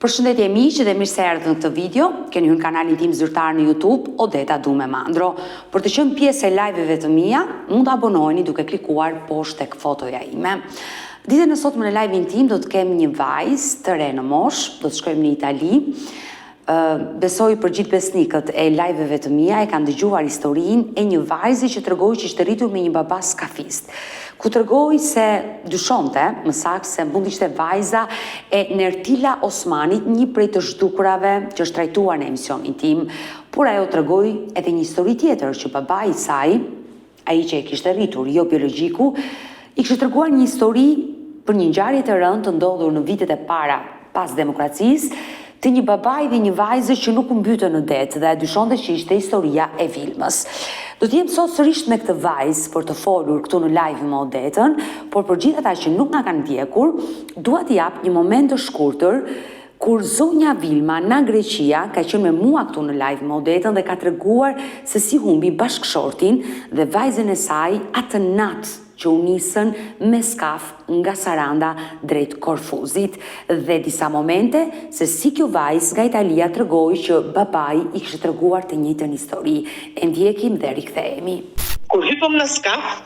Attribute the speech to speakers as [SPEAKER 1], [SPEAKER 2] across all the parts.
[SPEAKER 1] Përshëndetje miq dhe mirë se erdhët në këtë video. Keni hyrë në kanalin tim zyrtar në YouTube, Odeta Dume Mandro. Për të qenë pjesë e live-eve të mia, mund të abonoheni duke klikuar poshtë tek fotoja ime. Ditën e sotme në live-in tim do të kem një vajzë të re në moshë, do të shkojmë në Itali. Besoj për gjithë besnikët e live-eve të mia e kanë dëgjuar historinë e një vajze që tregoi që ishte rritur me një baba skafist, ku tregoi se dyshonte, më saktë se mund të ishte vajza e Nertila Osmanit, një prej të zhdukurave që është trajtuar në emisionin tim, por ajo tregoi edhe një histori tjetër që babai i saj, ai që e kishte rritur, jo biologjiku, i kishte treguar një histori për një ngjarje të rëndë të ndodhur në vitet e para pas demokracisë, të një babai dhe një vajze që nuk u mbytën në det dhe dyshonte që ishte historia e Vilmës. Do të jem sot sërish me këtë vajzë për të folur këtu në live me Odetën, por për gjithë ata që nuk na kanë ndjekur, dua t'i jap një moment të shkurtër Kur zonja Vilma nga Greqia ka qenë me mua këtu në live me Odetën dhe ka treguar se si humbi bashkëshortin dhe vajzën e saj atë natë që u nisën me skaf nga Saranda drejt Korfuzit dhe disa momente se si kjo vajzë nga Italia tregoi që babai i kishte treguar të njëjtën histori. E ndjekim dhe rikthehemi.
[SPEAKER 2] Kur hypëm në skaf,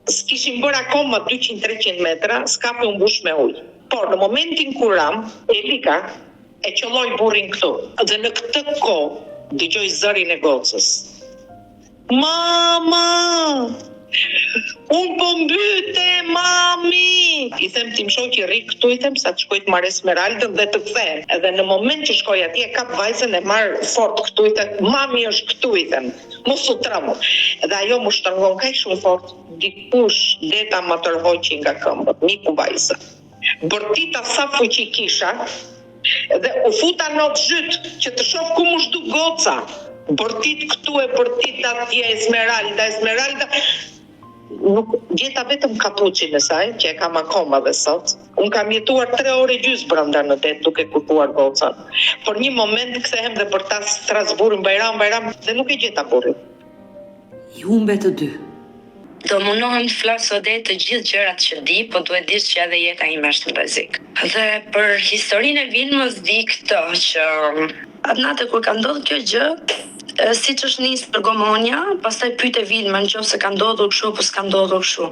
[SPEAKER 2] S'kishim bërë akoma 200-300 metra, skafi u mbush me ujë. Por në momentin kur ramë, Elika e qëlloi burrin këtu. Dhe në këtë kohë dëgjoj zërin e gocës. Mama! Unë po mbytem, mami! I them tim shoqi rri këtu, i them sa të shkoj të marr Esmeraldën dhe të kthehem. Edhe në moment që shkoj atje e kap vajzën e marr fort këtu, i them mami është këtu, i them. Mos u tremb. Dhe ajo më shtrëngon kaq shumë fort, dikush deta më tërhoqi nga këmbët, m'iku vajza. Bërtita sa fuqi kisha dhe u futa në zhyt që të shoh ku m'u zhduk goca. Bërtit këtu e bërtit atje Esmeralda, Esmeralda. Nuk gjeta vetëm kapuçin e saj, që e kam akoma dhe sot. Unë kam jetuar 3 orë e gjysë brenda në det duke kërkuar gocën. Për një moment kthehem dhe bërtas thërras burrin Bajram, Bajram dhe nuk e gjeta burrin.
[SPEAKER 1] I humbe të dy.
[SPEAKER 3] Do mundohem të flas Odet të gjithë gjërat që di, po duhet dish që edhe jeta ime është në rrezik. Dhe për historinë e Vilmës di këtë që atë natë kur ka ndodhur kjo gjë, siç është nisur gomonia, pastaj pyete Vilmën nëse ka ndodhur kështu apo s'ka ndodhur kështu.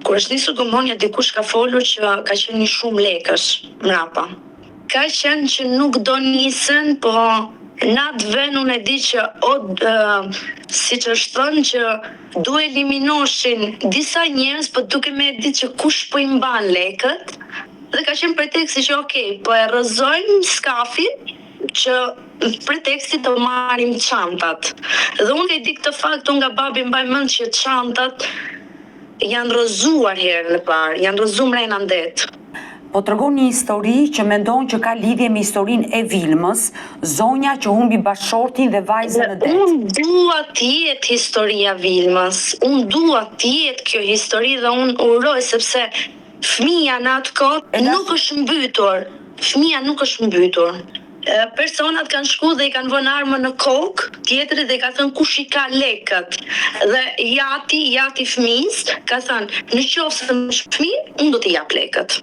[SPEAKER 3] Kur është nisur gomonia dikush ka folur që ka qenë një shumë lekësh mrapa. Ka qenë që nuk do nisen, po në atë ven unë e di që o siç është thënë që do eliminoshin disa njerëz po duke me e ditë që kush po i mban lekët dhe ka qenë preteksti që ok po e rrëzojmë skafin që preteksti të marrim çantat dhe unë e di këtë fakt unë nga babi mbaj mend që çantat janë rrëzuar herën e parë janë rrëzu mrena në det.
[SPEAKER 1] Po tregon një histori që mendon që ka lidhje me historinë e Vilmës, zonja që humbi bashkëshortin dhe vajzën në
[SPEAKER 3] det. Unë dua të jetë historia Vilmës, unë dua të jetë kjo histori dhe unë uroj sepse fëmija në atë kohë nuk është mbytur, fëmija nuk është mbytur. Personat kanë shku dhe i kanë vënë armën në kokë tjetrit dhe i ka thënë kush i ka lekët dhe i ati, i ati i fëmijës ka thënë në qoftë se më shpëton fëmijën unë do t'i jap lekët.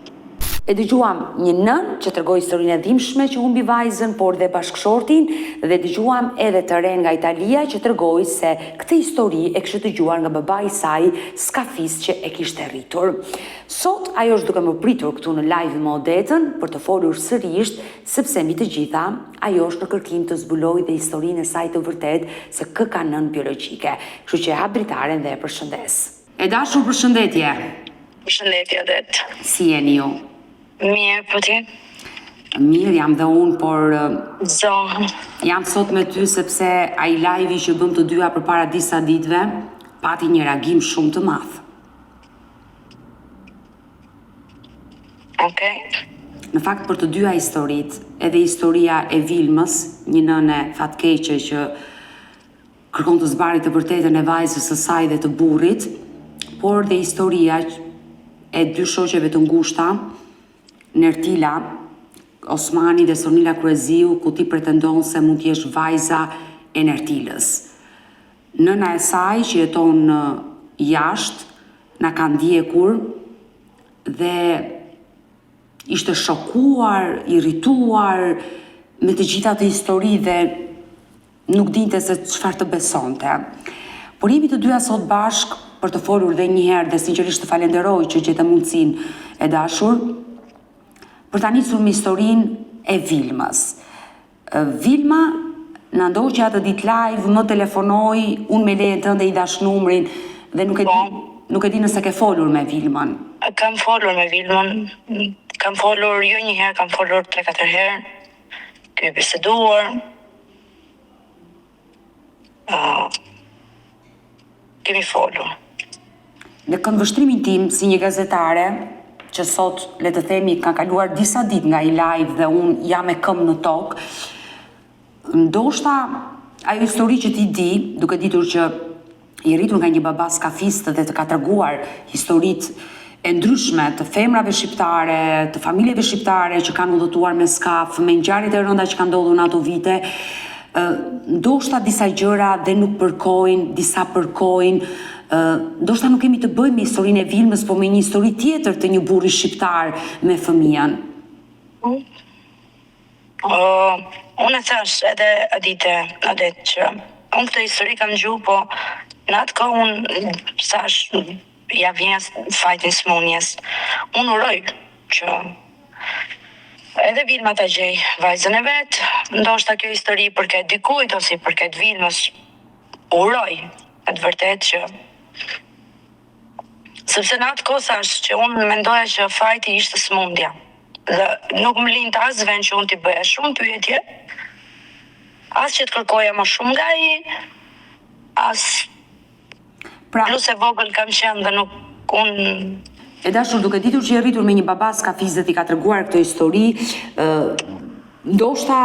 [SPEAKER 1] E dëgjuam një nënë që tregoi historinë e dhimbshme që humbi vajzën, por dhe bashkëshortin dhe dëgjuam edhe të renë nga Italia që tregoi se këtë histori e kishte dëgjuar nga babai i saj skafist që e kishte rritur. Sot ajo është duke më pritur këtu në live me Odetën për të folur sërish Sepse mbi të gjitha, ajo është në kërkim të zbulojë dhe historinë e saj të vërtetë se kë ka nënë biologjike. Kështu që e hap dritaren dhe e përshëndes. E dashur përshëndetje.
[SPEAKER 3] Përshëndetje Odet.
[SPEAKER 1] Si jeni ju?
[SPEAKER 3] Mirë, po ti?
[SPEAKER 1] Mirë jam dhe unë, por
[SPEAKER 3] Zonë.
[SPEAKER 1] Jam sot me ty sepse ai live-i që bëmë të dyja përpara disa ditëve pati një reagim shumë të madh.
[SPEAKER 3] Okej.
[SPEAKER 1] Në fakt për të dyja historitë, edhe historia e Vilmës, një nëne fatkeqe që kërkon të zbardhë të vërtetën e vajzës së saj dhe të burrit, por dhe historia e dy shoqeve të ngushta, Nertila Osmani dhe Sonila Kryeziu, ku ti pretendon se mund të jesh vajza e Nertilës. Nëna e saj që jeton jashtë na ka ndjekur dhe Ishte shokuar, irrituar me të gjitha atë histori dhe nuk dinte se çfarë të besonte. Por jemi të dyja sot bashkë për të folur dhe një herë dhe sinqerisht të falenderoj që gjete mundësinë e dashur për ta nisur me historinë e Vilmës. Vilma na ndoqi atë ditë live, më telefonoi, unë me lejen tënde i dhashë numrin dhe nuk e di, po. nuk e di nëse ke folur me
[SPEAKER 3] Vilmën. Kam folur me Vilmën, kam folur jo një herë, kam folur 3-4 herë. Kemi biseduar. Uh, kemi folur.
[SPEAKER 1] Në këndvështrimin tim, si një gazetare, që sot, le të themi, ka kaluar disa ditë nga ai live dhe unë jam me këmbë në tokë, ndoshta ajo histori që ti di, duke ditur që je rritur nga një baba skafist dhe të ka treguar historitë e ndryshme të femrave shqiptare, të familjeve shqiptare që kanë udhëtuar me skaf, me ngjarjet e rënda që kanë ndodhur në ato vite, ndoshta disa gjëra dhe nuk përkojnë, disa përkojnë, ndoshta nuk kemi të bëjmë me historinë e Vilmës, po me një histori tjetër të një burri shqiptar me
[SPEAKER 3] fëmijën. Uh, unë e thashë edhe atë ditë, atë ditë që unë këtë histori kam dëgju, po në atë kohë unë thashë ia vija fajtin sëmundjes. Unë uroj që edhe Vilma ta gjejë vajzën e vet, ndoshta kjo histori i përket dikujt ose i përket Vilmës. Uroj me të vërtetë që Sepse në atë kohë thashë që unë mendoja që fajti ishte sëmundja. Dhe nuk më linte as vend që unë t'i bëja shumë pyetje, as që të kërkoja më shumë nga ai, as pra, plus e vogël kam qenë dhe nuk unë
[SPEAKER 1] E dashur, duke ditur që je rritur me një baba skafist dhe t'i ka treguar këtë histori, ë Ndoshta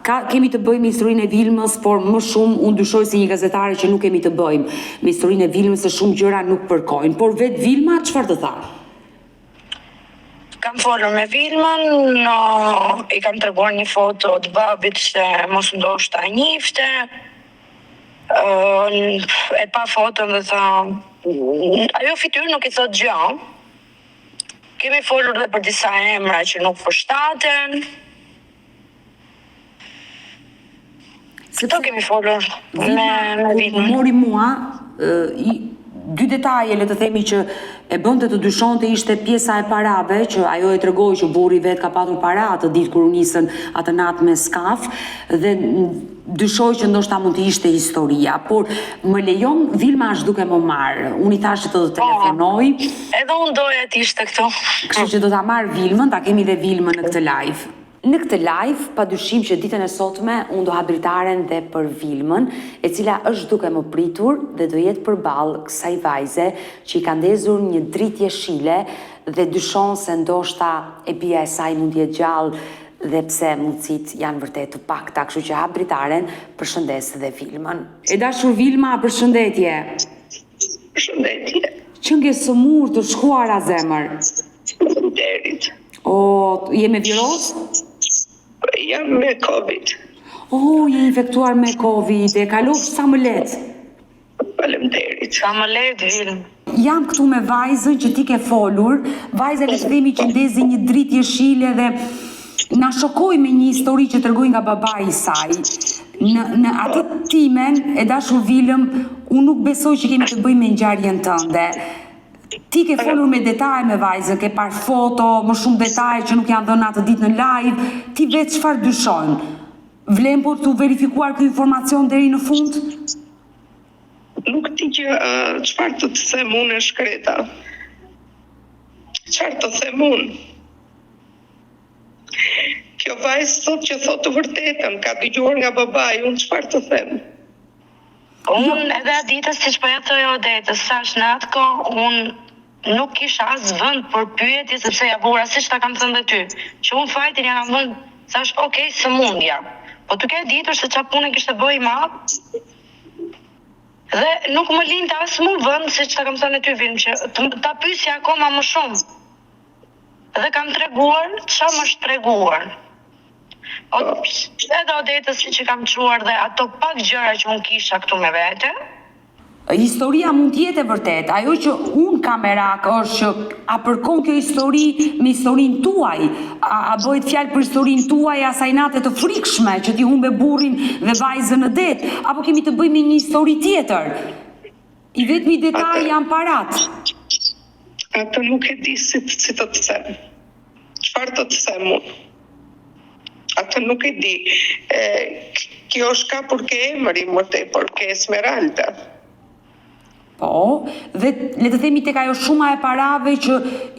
[SPEAKER 1] ka kemi të bëjmë me historinë e Vilmës, por më shumë unë dyshoj si një gazetare që nuk kemi të bëjmë me historinë e Vilmës se shumë gjëra nuk përkojnë. Por vetë Vilma çfarë të tha?
[SPEAKER 3] Kam folur me Vilmën, no, i kam treguar një foto të babit se mos ndoshta e njifte. E pa foton dhe tha, ajo fytyrë nuk i thotë gjë. Kemi folur dhe për disa emra që nuk përshtaten. Këto kemi folur
[SPEAKER 1] me me Vilmën. Mori mua i dy detaje le të themi që e bënte të dyshonte ishte pjesa e parave që ajo e tregoi që burri vet ka patur para atë ditë kur u nisën atë natë me skaf dhe Dyshoj që ndoshta mund të ishte historia, por më lejon Vilma është duke më marrë. Unë i thashë që të të telefonoj.
[SPEAKER 3] Edhe unë doja të ishte
[SPEAKER 1] këtu. Kështu që do ta marr Vilmën, ta kemi dhe Vilmën në këtë live. Në këtë live, pa dyshim që ditën e sotme unë do hap dritaren dhe për Vilmën, e cila është duke më pritur dhe do jetë përballë kësaj vajze që i ka ndezur një dritë jeshile dhe dyshon se ndoshta e bija e saj mund të jetë gjallë Dhe pse mundësitë janë vërtet të pakta, kështu që hap dritaren, përshëndes dhe Vilmën. E dashur Vilma, përshëndetje.
[SPEAKER 2] Përshëndetje.
[SPEAKER 1] Qënke sëmurë të shkuara zemër.
[SPEAKER 2] Faleminderit.
[SPEAKER 1] O, je me virozë?
[SPEAKER 2] Jam me
[SPEAKER 1] Covid. O, je infektuar me Covid, e kalofsh sa më lehtë.
[SPEAKER 2] Faleminderit.
[SPEAKER 3] Sa më lehtë Vilmë.
[SPEAKER 1] Jam këtu me vajzën që ti ke folur, vajza le të themi që ndezi një dritë jeshile dhe na shokoi me një histori që tregoi nga babai i saj. Në në atë timen e dashur Vilmë, unë nuk besoj që kemi të bëjmë me ngjarjen tënde. Ti ke folur me detaje me vajzën, ke parë foto, më shumë detaje që nuk janë dhënë atë ditë në live. Ti vetë çfarë dyshon? Vlen për t'u verifikuar ky informacion deri në fund?
[SPEAKER 2] Nuk di gjë, çfarë të të them unë e shkreta. Çfarë të them unë? Kjo vajzë thotë që thotë të vërtetën, ka dëgjuar nga babai, unë çfarë të them?
[SPEAKER 3] Unë edhe atë ditë siç po ja thoja Odetës, thashë në atë kohë unë nuk kisha as vend për pyetje sepse ja vura siç ta kam thënë dhe ty, që unë fajtin ja kam vënë, thashë ok sëmundja. Po duke e ditur se ça pune kishte bë i madh dhe nuk më linte as mu vend siç ta kam thënë ty Vilmë që ta pyesja akoma më shumë. Dhe kam treguar ça më është treguar. Edhe Odetës siç i kam çuar dhe ato pak gjëra që unë kisha këtu me vete.
[SPEAKER 1] Historia mund të jetë e vërtetë, ajo që unë kam merak është që a përkon kjo histori me historinë tuaj, a, a bëhet fjalë për historinë tuaj asaj nate të frikshme që ti humbe burrin dhe vajzën në det, apo kemi të bëjmë me një histori tjetër? I vetmi detaj janë
[SPEAKER 2] paratë. Atë nuk e di si, si të të them. Çfarë të të them unë? Atë nuk e di. E, kjo është kapur ke emri më tepër, ke Esmeralda.
[SPEAKER 1] Po, dhe le të themi tek ajo shuma e parave që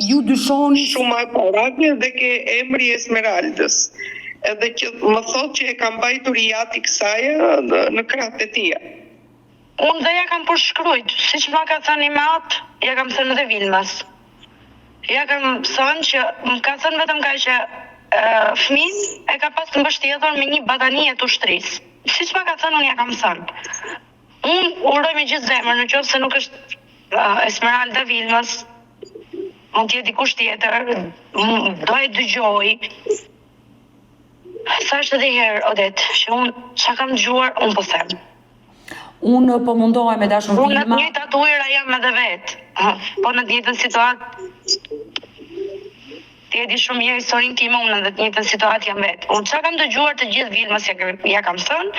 [SPEAKER 1] ju dyshoni...
[SPEAKER 2] Shuma e parave dhe ke emri Esmeraldës. Edhe që më thotë që e ka mbajtur i ati kësaj në, në krahët e tija.
[SPEAKER 3] Unë dhe ja kam përshkrujt, siç ma ka thënë im atë, ja kam thënë edhe Vilmës. Ja kam thënë që, më ka thënë vetëm kaq që fëmin e ka pas të mbështjellur me një batanije të ushtrisë. Siç ma ka thënë unë ja kam thënë. Unë uroj me gjithë zemër, në qoftë se nuk është Esmeralda Vilmës, mund të jetë dikush tjetër, do e dëgjoj. Thashë edhe herë, Odet, që unë ça kam dëgjuar, unë po them.
[SPEAKER 1] Unë po mundohem e dashur
[SPEAKER 3] Vilma. Unë në të njëjtat ujëra jam edhe vetë. Po në të njëjtën situatë ti e di shumë mirë historinë time, unë në të njëjtën situatë jam vetë. Unë ça kam dëgjuar të gjithë Vilmës ja, ja kam thënë.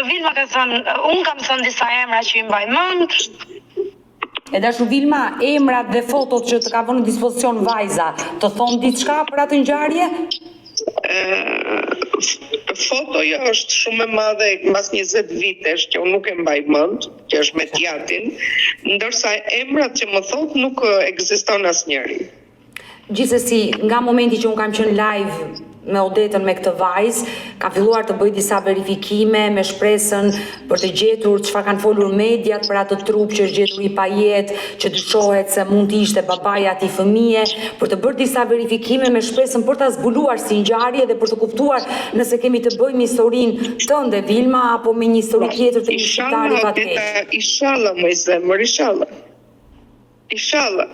[SPEAKER 3] Vilma ka thënë, unë kam thënë disa emra që i mbaj mend.
[SPEAKER 1] E dashur Vilma, emrat dhe fotot që të ka vënë në dispozicion vajza, të thonë diçka për atë
[SPEAKER 2] ngjarje? Fotoja është shumë e madhe mbas 20 vitesh që unë nuk e mbaj mend, që është me t'jatin, ndërsa emrat që më thotë nuk ekziston asnjëri.
[SPEAKER 1] Gjithsesi, nga momenti që unë kam qenë live me Odetën me këtë vajzë, kam filluar të bëj disa verifikime me shpresën për të gjetur çfarë kanë folur mediat për atë trup që është gjetur i pajetë, që dyshohet se mund të ishte babai i atij fëmije, për të bërë disa verifikime me shpresën për ta zbuluar si ngjarje dhe për të kuptuar nëse kemi të bëjmë me historinë tënde Vilma apo me një histori tjetër të një shqiptari
[SPEAKER 2] fatkeq. Ishalla, moj zemër, ishalla. Ishalla.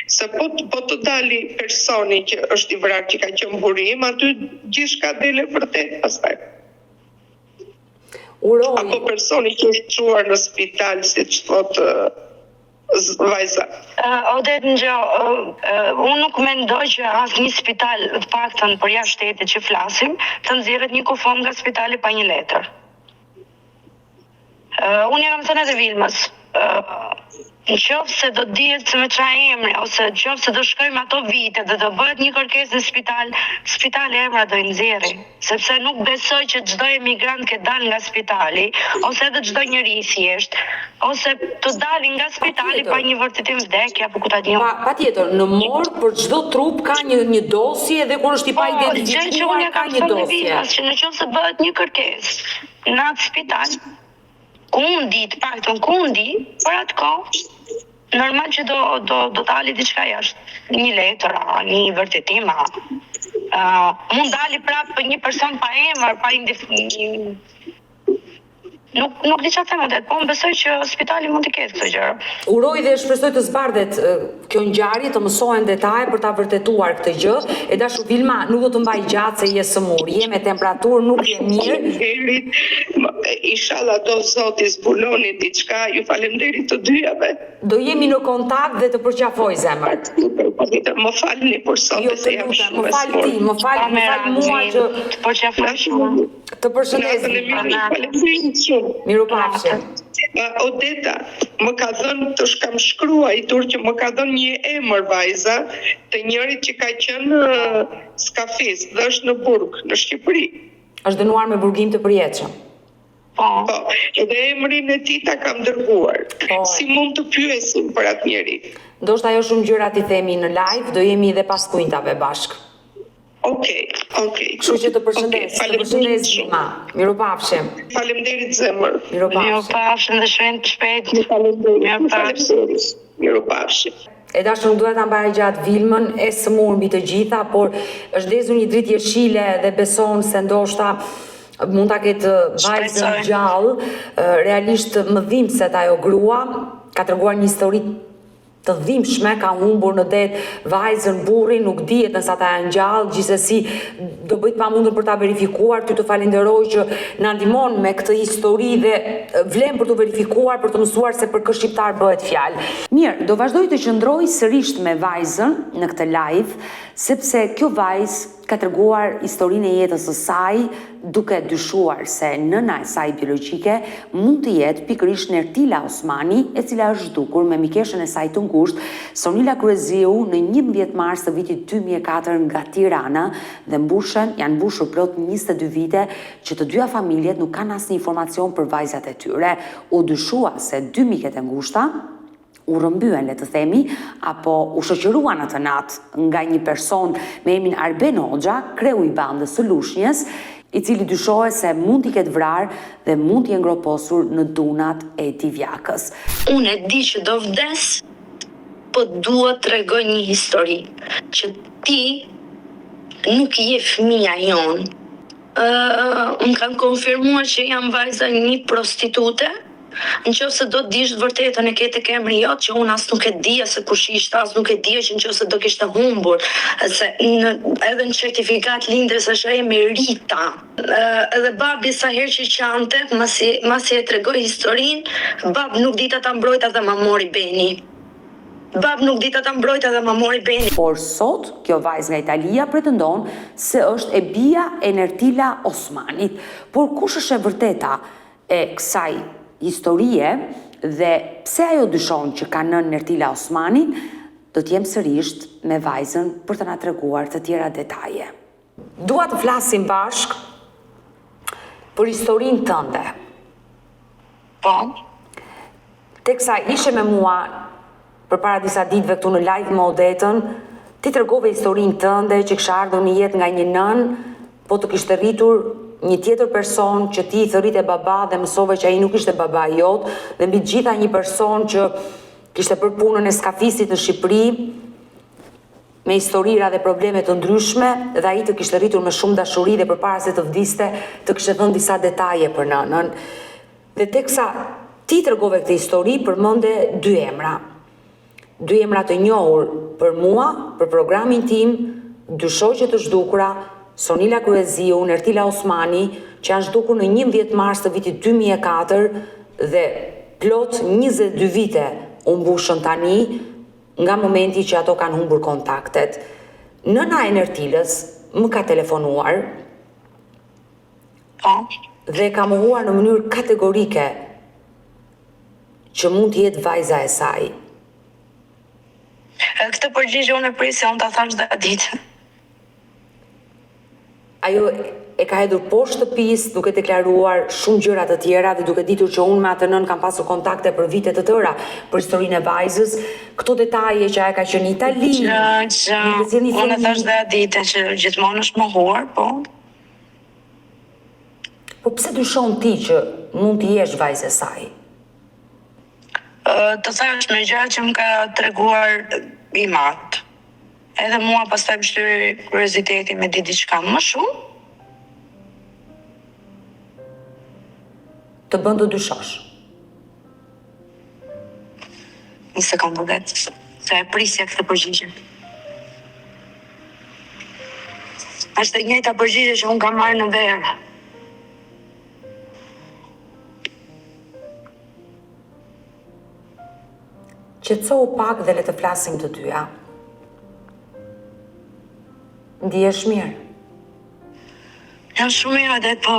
[SPEAKER 2] Se po po të dali personi që është i vrarë që ka qenë burri im aty gjithçka del e vërtetë pastaj.
[SPEAKER 1] Uroj.
[SPEAKER 2] Apo personi që është çuar në spital siç thotë vajza.
[SPEAKER 3] Uh, Odet dëgjo, uh, uh, unë nuk mendoj që asnjë spital, të paktën për jashtë shtetit që flasim, të nxjerret një kufomë nga spitali pa një letër. Uh, unë ja kam thënë edhe Vilmës, uh, në qoftë se do të dihet se me ça emri, ose në qoftë se do shkojmë ato vite dhe do bëhet një kërkesë në spital, spitali emra do i nxjerri, sepse nuk besoj që çdo emigrant ke dalë nga spitali, ose edhe çdo njeri i thjeshtë, ose të dalin nga spitali pa një vërtetim vdekje apo ku ta
[SPEAKER 1] di unë. Pa, patjetër, në morg për çdo trup ka një një dosje dhe kur është i
[SPEAKER 3] Po, gjë që
[SPEAKER 1] paidentifikuar
[SPEAKER 3] unë ja
[SPEAKER 1] ka
[SPEAKER 3] kam
[SPEAKER 1] një
[SPEAKER 3] thënë dhe
[SPEAKER 1] dosje.
[SPEAKER 3] Vilmës, që në qoftë se bëhet një kërkesë në atë spital, ku unë di, të paktën ku unë di, për atë kohë, normal që do do do dali diçka jashtë, një letër, a, një vërtetim, a, a, mund dali prapë një person pa emër, pa indif... Nuk nuk di çfarë them atë, po unë besoj që spitali mund t'i ketë këto gjëra.
[SPEAKER 1] Uroj dhe shpresoj të zbardhet kjo ngjarje, të mësohen detaje për ta vërtetuar këtë gjë. E dashur Vilma, nuk do të mbaj gjatë se je sëmurë, je me temperaturë, nuk je
[SPEAKER 2] mirë. Faleminderit. Ishalla do Zoti zbuloni diçka. Ju faleminderit të dyjave.
[SPEAKER 1] Do jemi në kontakt dhe të përqafoj
[SPEAKER 2] zemër. Patjetër, më falni për sot
[SPEAKER 1] jo,
[SPEAKER 2] se jam
[SPEAKER 1] shumë më fal ti, më fal, më fal mua që
[SPEAKER 3] të përqafoj shumë.
[SPEAKER 1] Të përshëndes.
[SPEAKER 2] Faleminderit
[SPEAKER 1] shumë. Mirupafshim.
[SPEAKER 2] Odeta, më ka dhënë të kam shkruajtur që më ka dhënë një emër vajza të njërit që ka qenë skafist dhe është në burg në Shqipëri.
[SPEAKER 1] Është dënuar me burgim të përjetshëm.
[SPEAKER 2] Po. Po, edhe emrin e tij ta kam dërguar. Po. Si mund të pyesim për atë
[SPEAKER 1] njeri? Ndoshta jo shumë gjëra t'i themi në live, do jemi edhe pas kuintave
[SPEAKER 2] bashkë. Okej, okej.
[SPEAKER 1] Kështu që të përshëndes, okay, të përshëndes Vilma. Mirupafshim.
[SPEAKER 2] Faleminderit zemër.
[SPEAKER 1] Mirupafshim.
[SPEAKER 3] Mirupafshim dhe shërim të
[SPEAKER 2] shpejtë. Faleminderit. Mirupafshim.
[SPEAKER 1] E dashur nuk doja ta mbaja gjatë Vilmën, e sëmurë mbi të gjitha, por është ndezur një dritë jeshile dhe beson se ndoshta mund ta ketë vajzën gjallë, realisht më dhimbset ajo grua, ka treguar një histori. të dhimbshme, ka humbur në det vajzën, burrin, nuk dihet nëse ata janë gjallë, gjithsesi do bëj të pamundurën për ta verifikuar, ty të falenderoj që na ndihmon me këtë histori dhe vlen për t'u verifikuar, për të mësuar se për kë shqiptar bëhet fjalë. Mirë, do vazhdoj të qëndroj sërisht me vajzën në këtë live, sepse kjo vajzë ka treguar historinë e jetës së saj duke dyshuar se nëna e saj biologjike mund të jetë pikërisht Nertila Osmani, e cila është zhdukur me mikeshën e saj të ngushtë, Sonila Kryeziu në 11 mars të vitit 2004 nga Tirana dhe mbushen, janë mbushur plot 22 vite që të dyja familjet nuk kanë asnjë informacion për vajzat e tyre. U dyshua se dy miket e ngushta u rrëmbyen, le të themi, apo u shoqëruan atë natë nga një person me emrin Arben Hoxha, kreu i bandës së Lushnjes, i cili dyshohet se mund t'i ketë vrarë dhe mund të jenë groposur në dunat e Divjakës.
[SPEAKER 3] Unë e di që do vdes, po dua të tregoj një histori, që ti nuk je fëmija jonë. Më kanë konfirmuar që jam vajza e një prostitute. Në qoftë se do të dish të vërtetën e ke tek emri jot që unë as nuk e dija se kush ishte, as nuk e dija që në qoftë se do kishte humbur, se në, edhe në certifikatë lindjes është emri Rita. Edhe babi sa herë që qante, masi, masi e tregoj historinë, bab nuk dita ta mbrojta dhe ma mori Beni. Bab nuk dita ta mbrojta dhe ma mori Beni.
[SPEAKER 1] Por sot, kjo vajzë nga Italia pretendon se është e bija e Nertila Osmanit. Por kush është e vërteta e kësaj historie dhe pse ajo dyshon që ka nënë Nertila Osmanin, do të jem sërisht me vajzën për të na treguar të tjera detaje. Dua të flasim bashkë për historinë tënde.
[SPEAKER 3] Po.
[SPEAKER 1] Teksa ishe me mua përpara disa ditëve këtu në live me Odetën, ti tregove historinë tënde që kishe ardhur në jetë nga një nënë, po të kishte rritur një tjetër person që ti i thërrite baba dhe mësove që ai nuk ishte baba jot dhe mbi të gjitha një person që kishte bërë punën e skafistit në Shqipëri, me historira dhe probleme të ndryshme dhe ai të kishte rritur me shumë dashuri dhe përpara se të vdiste të kishte dhënë disa detaje për nënën. Dhe teksa ti tregove këtë histori përmende dy emra. Dy emra të njohur për mua, për programin tim, dy shoqe të zhdukura, Sonila Kryeziu, Nertila Osmani, që janë zhdukur në 11 mars të vitit 2004 dhe plot 22 vite u mbushën tani nga momenti që ato kanë humbur kontaktet. Nëna e Nertilës më ka telefonuar
[SPEAKER 3] Po.
[SPEAKER 1] dhe ka mohuar në mënyrë kategorike që mund të jetë vajza e saj.
[SPEAKER 3] Këtë përgjigje unë e prisja, unë ta thash dhe atë ditë.
[SPEAKER 1] Ajo e ka hedhur poshtë shtëpisë duke deklaruar shumë gjëra të tjera dhe duke ditur që unë me atë nënë kam pasur kontakte për vite të tëra për historinë e vajzës, këto detaje që ajo ka qenë në Itali,
[SPEAKER 3] Që, që,
[SPEAKER 1] mund të sjellë një
[SPEAKER 3] unë e thash
[SPEAKER 1] fëmijë.
[SPEAKER 3] dhe atë ditë që gjithmonë është mohuar, po.
[SPEAKER 1] Po pse dyshon ti që mund të jesh vajzë e saj?
[SPEAKER 3] Të thash me gjëra që më ka treguar im atë. Edhe mua pastaj më shtyri kurioziteti me di diçka më shumë.
[SPEAKER 1] Të bën të dyshosh.
[SPEAKER 3] Një sekondë Odet, se e prisja këtë përgjigje. Është e njëjta përgjigje që unë kam marrë në verë.
[SPEAKER 1] Qetësohu pak dhe le të flasim të dyja. Ndihesh mirë?
[SPEAKER 3] Jam shumë mirë Odet, po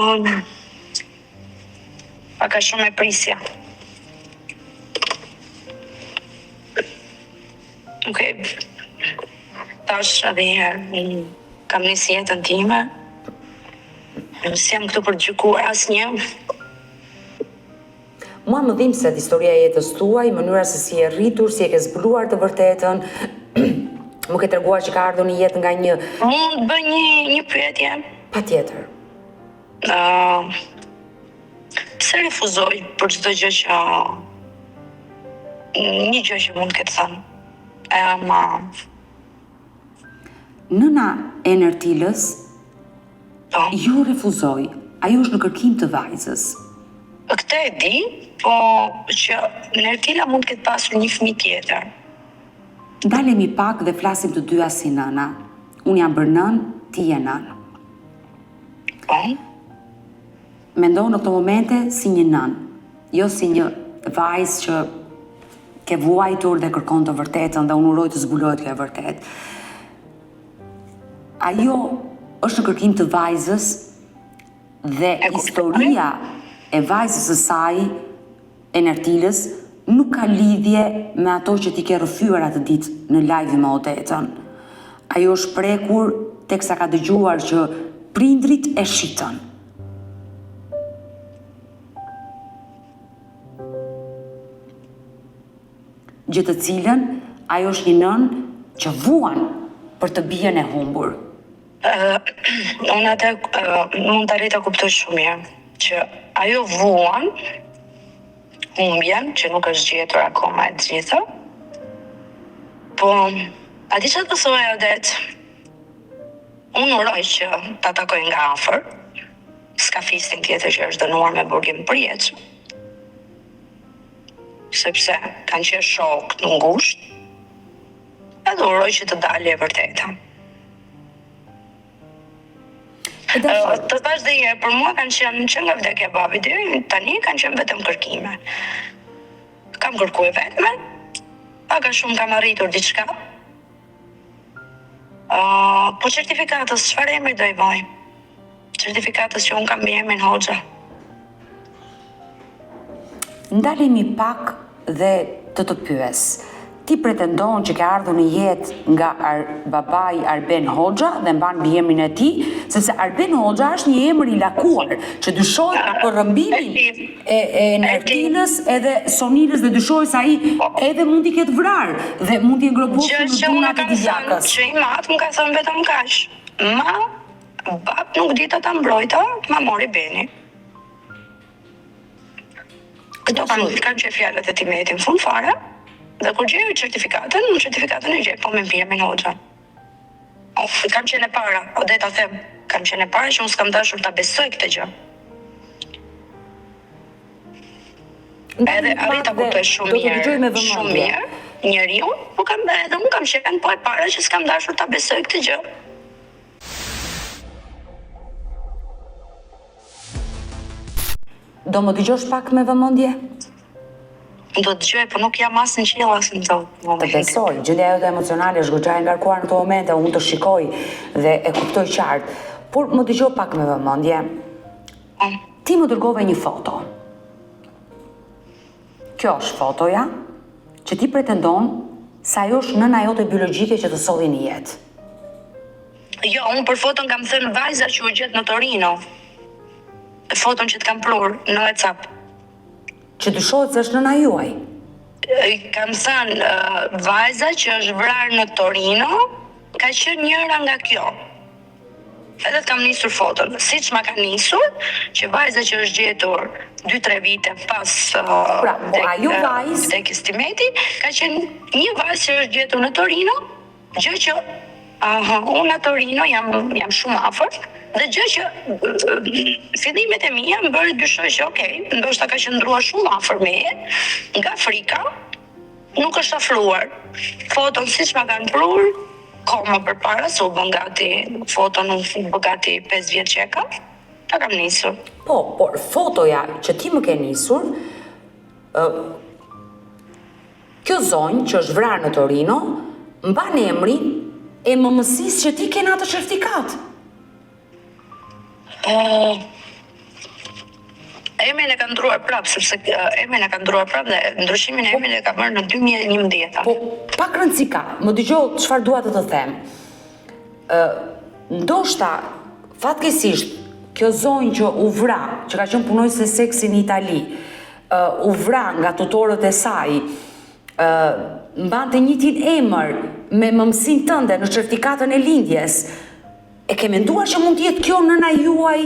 [SPEAKER 3] pak a shumë e prisja. Okej. Tash edhe një herë, unë kam nisë jetën time. S'jam këtu për të gjykuar asnjë.
[SPEAKER 1] Mua më dhimbset historia e jetës tuaj, mënyra se si je rritur, si e ke zbuluar të vërtetën. Më ke treguar që ka ardhur në jetë nga një
[SPEAKER 3] Mund të bëj një një pyetje?
[SPEAKER 1] patjetër.
[SPEAKER 3] Uh, pse refuzoj për çdo gjë që një gjë që mund të ketë thënë? E ama
[SPEAKER 1] Nëna e Nertilës
[SPEAKER 3] po.
[SPEAKER 1] ju refuzoi. Ajo është në kërkim të vajzës.
[SPEAKER 3] Këtë e di, po që Nertila mund të ketë pasur një fëmijë tjetër.
[SPEAKER 1] Ndalemi pak dhe flasim të dyja si nëna. Unë jam bërë nënë, ti je nënë.
[SPEAKER 3] Po.
[SPEAKER 1] Mendo në këto momente si një nënë, jo si një vajzë që ke vuajtur dhe kërkon të vërtetën dhe unë uroj të zbulohet kjo e vërtetë. Ajo është në kërkim të vajzës dhe historia e vajzës së saj e Nertilës nuk ka lidhje me ato që ti ke rrëfyer atë ditë në live me Odetën. Ajo është prekur teksa ka dëgjuar që prindrit e shitën. Gjë të cilën ajo është një nënë që vuan për të bijën e humbur.
[SPEAKER 3] Unë atë mund të arrij ta kuptoj shumë mirë, që ajo vuan humbjen që nuk është gjetur akoma e gjitha. Po, a di çfarë të thoj Odet? Unë uroj që ta takoj nga afër, skafistin tjetër që është dënuar me burgim të përjetshëm, sepse kanë qenë shokë të ngushtë, edhe uroj që të dalë e vërteta. Të thash dhe një herë, për mua kanë qenë që nga vdekja e babit deri tani kanë qenë vetëm kërkime. Kam kërku e vetme, pak a shumë kam arritur diçka. Uh, po certifikatës, çfarë emri do i voj? Certifikatës që unë kam mbiemrin Hoxha.
[SPEAKER 1] Ndalemi pak dhe të të pyes. Ti pretendon që ke ardhur në jetë nga ar, babai Arben Hoxha dhe mban mbiemrin e tij, sepse Arben Hoxha është një emër i lakuar që dyshohet për rrëmbimin e, e Nertilës edhe Sonilës dhe dyshohet se ai edhe mund t'i ketë vrarë dhe mund t'i ngroposur në dunat e
[SPEAKER 3] Divjakës. Që im atë më ka thënë vetëm kaq. Ma Bab nuk dita ta mbrojta, ma mori Beni. Këto kanë kanë qenë fjalët e tim eti në fund fare. Dhe kur gjej certifikatën, unë certifikatën e gjej po me mbiemrin Hoxha. O, kam qenë e para, o dhe ta them, kam qenë e para që unë s'kam dashur ta besoj këtë gjë. Edhe arrij ta kuptoj shumë mirë, shumë mirë njeriun, po kam edhe unë kam qenë po e para që s'kam dashur ta besoj këtë gjë.
[SPEAKER 1] Do më dëgjosh pak me vëmendje?
[SPEAKER 3] Do të dëgjoj, po nuk jam as në qiell as në
[SPEAKER 1] tokë. Të besoj, gjendja jote emocionale është goxha e ngarkuar në këto momente, unë të shikoj dhe e kuptoj qartë. Por më dëgjo pak me vëmendje. Po. Ti më dërgove një foto. Kjo është fotoja që ti pretendon se ajo është nëna jote biologjike që të solli në
[SPEAKER 3] jetë. Jo, unë për foton kam thënë vajza që u gjet në Torino. Foton që të kam prur në WhatsApp.
[SPEAKER 1] Që dyshohet se është nëna juaj.
[SPEAKER 3] Kam thënë uh, vajza që është vrarë në Torino, ka qenë njëra nga kjo. Edhe të kam nisur foton, siç ma ka nisur, që vajza që është gjetur 2-3 vite pas
[SPEAKER 1] pra, po ajo vajzë
[SPEAKER 3] vdekjes tim eti, ka qenë një vajzë që është gjetur në Torino, gjë që aha, unë në Torino jam jam shumë afër dhe gjë që fillimet e mia më bëri dyshoj që okay, ndoshta ka qëndruar shumë afër meje, nga frika, Nuk është afruar. Foton siç ma kanë prur, kohë më përpara se u bën gati foton u bë gati 5 vjet që e kam, ta kam
[SPEAKER 1] nisur. Po, por fotoja që ti më ke nisur, ë kjo zonjë që është vrarë në Torino, mban emrin e mëmësisë që ti ke në atë certifikatë.
[SPEAKER 3] Uh, emrin e ka ndruar prapë, sepse emrin e ka ndruar prapë dhe ndryshimin e po, emrit e ka bërë në 2011.
[SPEAKER 1] Po, pak rëndësi ka, më dëgjo çfarë dua të të them. Ë, ndoshta fatkeqësisht kjo zonjë që u vra, që ka qenë punonjëse seksi në Itali, ë u vra nga tutorët e saj, ë mbante të njëjtin emër me mëmësinë tënde në certifikatën e lindjes. E ke menduar që mund të jetë kjo nëna juaj?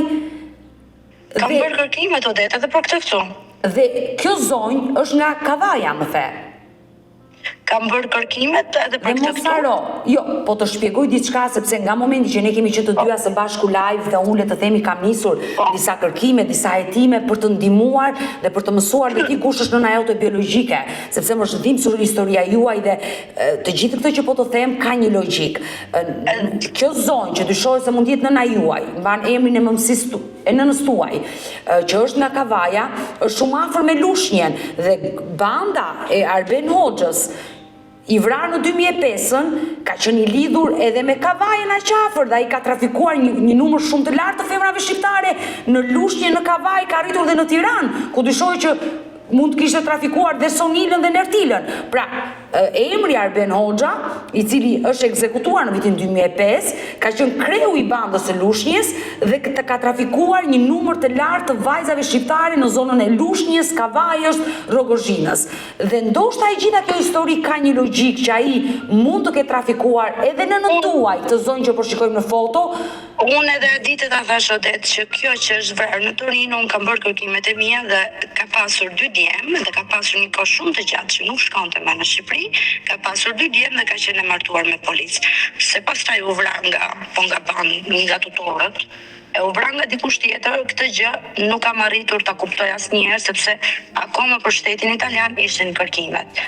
[SPEAKER 3] Kam bërë kërkime Odeta edhe për këtë
[SPEAKER 1] këtu. Dhe kjo zonjë është nga Kavaja, më the.
[SPEAKER 3] Kam bërë kërkimet edhe për
[SPEAKER 1] këtë
[SPEAKER 3] këtu.
[SPEAKER 1] Dhe mos Jo, po të shpjegoj diçka sepse nga momenti që ne kemi qenë të dyja së bashku live dhe unë le të themi kam nisur po. disa kërkime, disa hetime për të ndihmuar dhe për të mësuar dhe ti kush është nëna jote biologjike, sepse më është dhimbsur historia juaj dhe të gjithë këtë që po të them ka një logjikë. Kjo zonjë që dyshohet se mund të jetë nëna juaj, mban emrin e mëmësisë e nënës tuaj, që është nga Kavaja, është shumë afër me Lushnjen dhe banda e Arben Hoxhës, i vrarë në 2005-ën, ka qenë i lidhur edhe me Kavajën aq afër dhe ai ka trafikuar një, një numër shumë të lartë të femrave shqiptare në Lushnje, në Kavajë, ka arritur dhe në Tiranë, ku dyshohej që mund të kishte trafikuar dhe Sonilën dhe Nertilën. Pra, emri Arben Hoxha, i cili është ekzekutuar në vitin 2005, ka qenë kreu i bandës së Lushnjes dhe ka trafikuar një numër të lartë të vajzave shqiptare në zonën e Lushnjes, Kavajës, Rrogozhinës. Dhe ndoshta e gjitha kjo histori ka një logjikë që ai mund të ketë trafikuar edhe nënën tuaj, këtë zonjë që po shikojmë në foto,
[SPEAKER 3] Unë edhe atë ditë ta thashë Odet që kjo që është vrarë në Torino unë kam bërë kërkimet e mia dhe ka pasur dy djem dhe ka pasur një kohë shumë të gjatë që nuk shkonte më në Shqipëri, ka pasur dy djem dhe ka qenë e martuar me polic. Se pastaj u vra nga po nga band, nga tutorët e u vra nga dikush tjetër, këtë gjë nuk kam arritur ta kuptoj asnjëherë sepse akoma për shtetin italian ishin kërkimet.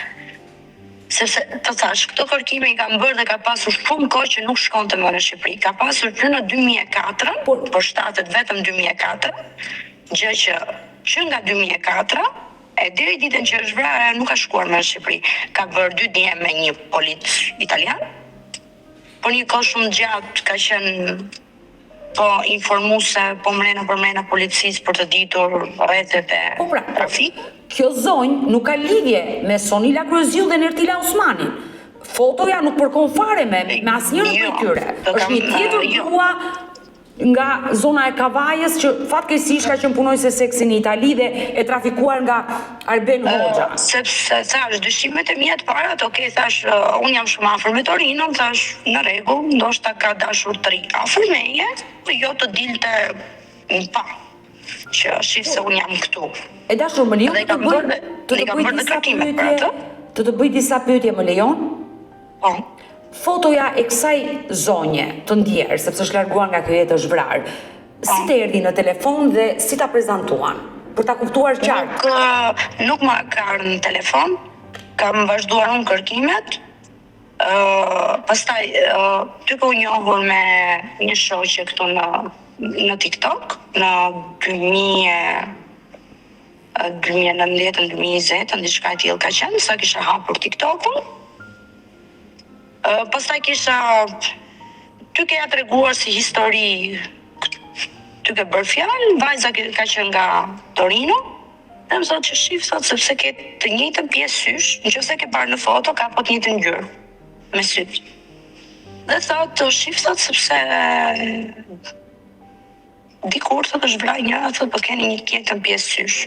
[SPEAKER 3] Sepse, të thashë, këto kërkime i kam bërë dhe ka pasur shumë kohë që nuk shkonte më në Shqipëri. Ka pasur që në 2004,
[SPEAKER 1] Por-
[SPEAKER 3] përshtatet vetëm 2004, gjë që që nga 2004 e deri ditën që është vrarë ajo nuk ka shkuar më në Shqipëri. Ka bërë dy djem me një polic italian, por një kohë shumë të gjatë ka qenë po informuese, po mrena për mrena policisë për të ditur rrethet e
[SPEAKER 1] Po pra,
[SPEAKER 3] trafikut.
[SPEAKER 1] Kjo zonjë nuk ka lidhje me Sonila Kryeziu dhe Nertila Osmanin. Fotoja nuk përkon fare me me asnjërën
[SPEAKER 3] Jo,
[SPEAKER 1] prej tyre.
[SPEAKER 3] të
[SPEAKER 1] Është
[SPEAKER 3] kam,
[SPEAKER 1] një tjetër
[SPEAKER 3] jo.
[SPEAKER 1] grua nga zona e Kavajës që fatkeqësisht ka qenë punonjëse seksi në Itali dhe e trafikuar nga Arben Hoxha.
[SPEAKER 3] Sepse thash dyshimet e mia të parat, ok, thash uh, unë jam shumë afër me Torinon, thash në rregull, ndoshta ka dashur të rri afër meje, po jo të dilte në pa që shif se unë jam këtu.
[SPEAKER 1] E dashur, më lejon
[SPEAKER 3] Dhe
[SPEAKER 1] të të
[SPEAKER 3] kam
[SPEAKER 1] bëj
[SPEAKER 3] bërë dhe-
[SPEAKER 1] të
[SPEAKER 3] dhe
[SPEAKER 1] të
[SPEAKER 3] kam
[SPEAKER 1] bëj
[SPEAKER 3] bërë dhe
[SPEAKER 1] disa
[SPEAKER 3] kërkimet për
[SPEAKER 1] pyetje,
[SPEAKER 3] atë.
[SPEAKER 1] të të bëj disa pyetje, më lejon?
[SPEAKER 3] Po.
[SPEAKER 1] Fotoja e kësaj zonje të ndjerë, sepse është larguar nga kjo jetë, është vrarë. Si të erdhi në telefon dhe si ta prezantuan? Për ta kuptuar qartë.
[SPEAKER 3] Nuk, ë, nuk ma ka ardhur në telefon, kam vazhduar unë kërkimet, ë pastaj ë, duke u njohur me një shoqe këtu në në TikTok në 2000 e 2019 2020, diçka e tillë ka qenë, sa kisha hapur TikTokun. Ë, pastaj kisha duke ja treguar si histori duke bërë fjalë, vajza ke- ka qenë nga Torino, dhe më thotë që shif, thotë sepse ke të njëjtën pjesë sysh, nëse ke parë në foto ka po të njëjtën ngjyrë me syt. Dhe thotë, shif, thotë sepse dikur thotë është vrarë njëra, thotë po keni një të njëjtën pjesë sysh.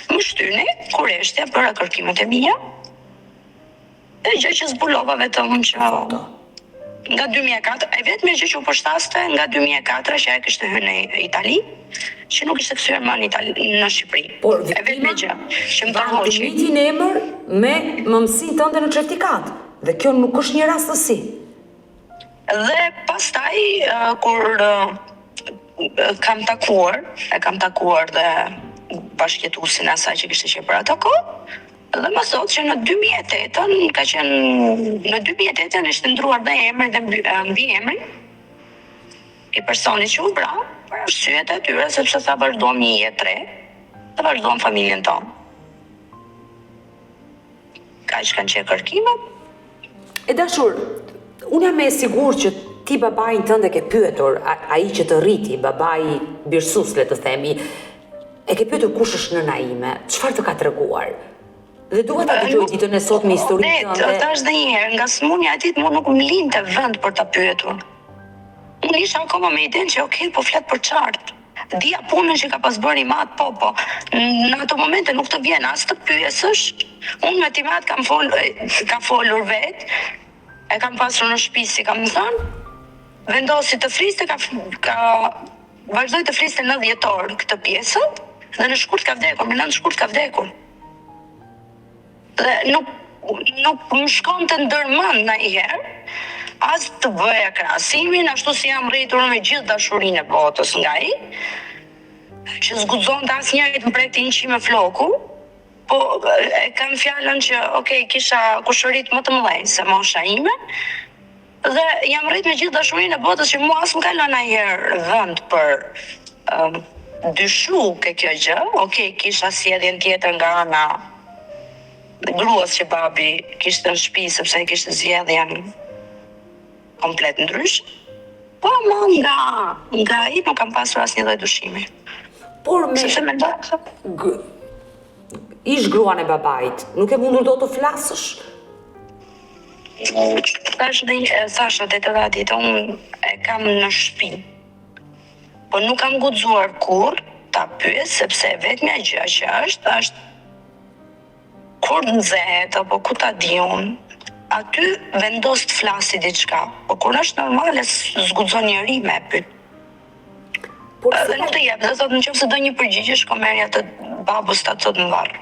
[SPEAKER 3] Më shtyni, kureshtja, bëra kërkimet e mia. Dhe gjë që zbulova vetëm që
[SPEAKER 1] Foto.
[SPEAKER 3] nga 2004, e vetmja gjë që u përshtaste nga 2004 që ajo kishte hyrë në Itali, që nuk ishte kthyer më në Itali, në Shqipëri.
[SPEAKER 1] Por
[SPEAKER 3] e vetmja
[SPEAKER 1] viktima
[SPEAKER 3] gjë që më
[SPEAKER 1] mban të
[SPEAKER 3] tërhoqi.
[SPEAKER 1] njëjtin emër me mëmësinë tënde në certifikat. Dhe kjo nuk është një rastësi.
[SPEAKER 3] Dhe pastaj ë, kur ë, kam takuar, e kam takuar dhe bashkëjetuesin e asaj që kishte qenë për atë kohë, dhe më thotë që në 2008-ën ka qenë në 2008-ën ishte ndruar dhe emri dhe mbi, e, mbi emri i personit që u vra, për arsyet e atyre sepse tha vazhduam një jetë të re dhe vazhduam familjen tonë. Kaq kanë qenë kërkimet.
[SPEAKER 1] E dashur, unë jam e sigurt që ti babain tënd e ke pyetur, a- ai që të rriti, babai birsus le të themi, e ke pyetur kush është nëna ime, çfarë të ka treguar? Dhe dua ta dëgjoj ditën e sotme historinë
[SPEAKER 3] Vetë,
[SPEAKER 1] tënde.
[SPEAKER 3] thash dhe një herë, nga sëmundja e tij mua nuk më linte vend për ta pyetur. Unë isha akoma me idenë që okay, po flet për çart. Dija punën që ka pas bërë i mat, po, po. Në ato momente nuk të vjen as të pyesësh. Unë me timat kam fol, ka folur vet. E kam pasur në shtëpi, si kam thënë. Vendosi të fliste, ka, ka vazhdoi të fliste në dhjetor këtë pjesë dhe në shkurt ka vdekur, më 9 shkurt ka vdekur. Dhe nuk. nuk më shkonte ndër mend ndonjëherë as të bëja krahasimin, ashtu si jam rritur me gjithë dashurinë e botës nga ai, që s'guxonte asnjëri të më prekte një qime floku, po e kam fjalën që ok, kisha kushërit më të mëdhenj se mosha ime, dhe jam rrit me gjithë dashurinë e botës që mua as më ka lënë ndonjëherë vend për um, dyshu ke kjo gjë, ok, kisha sjelljen tjetër nga ana gruas që babi kishte në shtëpi sepse e kishte sjelljen komplet ndryshe. Po ama nga nga ai nuk kam pasur asnjë lloj
[SPEAKER 1] dyshimi. Por me
[SPEAKER 3] sepse mendoj
[SPEAKER 1] se ish gruan e babait, nuk ke mundur dot të flasësh?
[SPEAKER 3] Thash dhe thash atë edhe atë ditë, unë e kam në shtëpi. Po nuk kam guxuar kurrë ta pyes sepse e vetmja gjë që është është Kur nxehet apo ku ta di unë, aty vendos të flasi diçka, po kur është normale s'guxon njeri me e pyet.
[SPEAKER 1] Por si
[SPEAKER 3] Dhe nuk të jep, dhe thotë në qoftë se do një përgjigje shko merrja atë babës tat sot në varr.